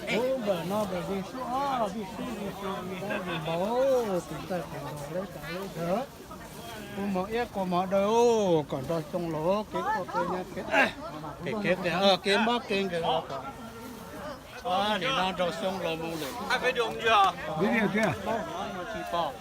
Ub, npawm no npawm vij xub ob, vij xub vij xub vij dab vij npau, tus txawj tus ntaus leb tas leb ntawd. Kuv mos iab kuv mos daw, kom nrau xyoo los kev quaj kev nyob kev, kev kev kev mob kev nkees los kom nim no nrau xyoo los mus lawm. Tsis pom.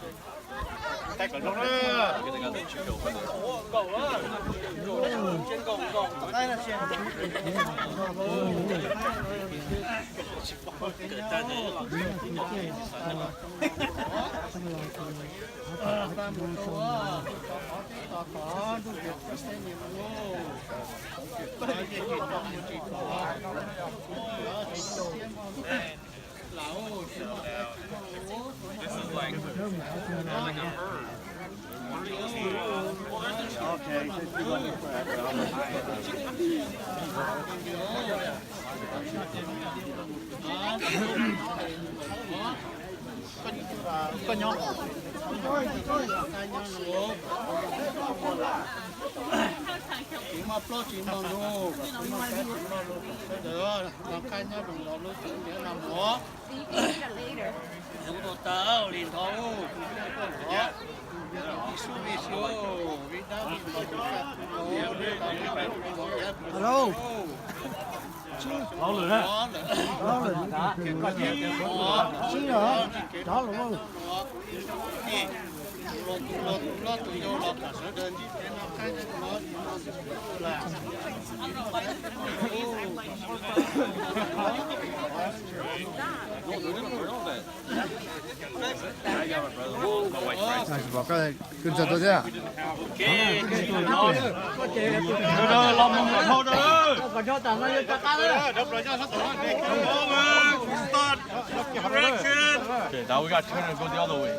This is like, like a herb. Tsis muaj plaub tsis muaj ntug, tsis muaj kab tsis muaj lus, sawv daws los kaj nyob zoo los lub tsev ntiav no mus. Tus tau li ntawd, vij sub vij sub, vij dab vij npau, tus txawj tus ntaus leb tas leb ntawd. Alo. Los lawm, los lawm, los lawm. Los mus kom dhau. Okay, now we got to turn and go the other way.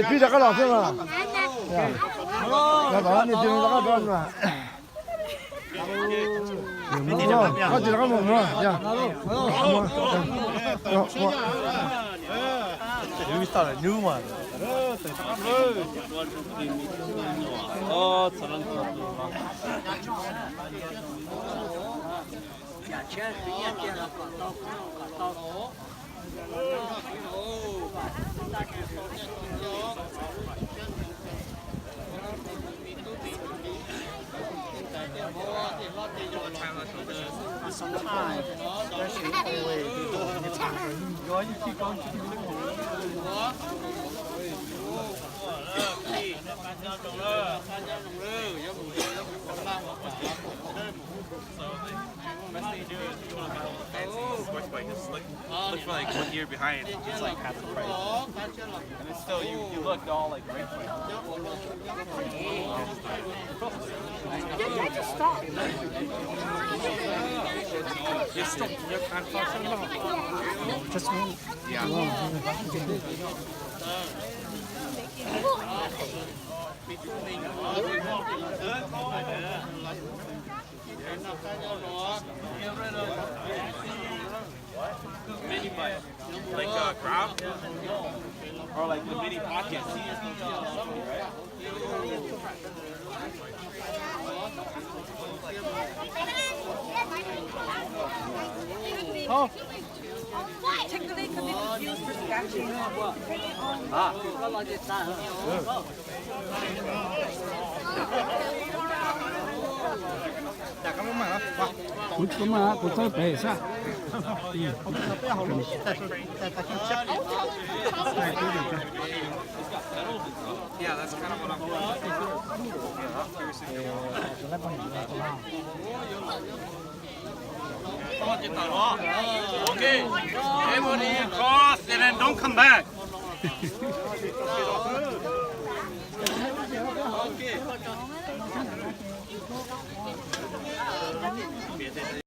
Pib rov qab los xwb mas. Los tom nej tig rov qab rau mas. Koj tig rov qab mus mas. Best thing to do is you want to buy all the fancy, of course, like, just look, look for, like, one year behind. It's like half the price. And it's still, you, you look, they're all, like, great price. Just wait. Yeah. Mini bike. Like a Grab? Or like the mini pocket. Take the link and make a few for scratching. Kuv tsis tau mag, kuv txawb pem sab. Okay, everybody cross and then don't come back.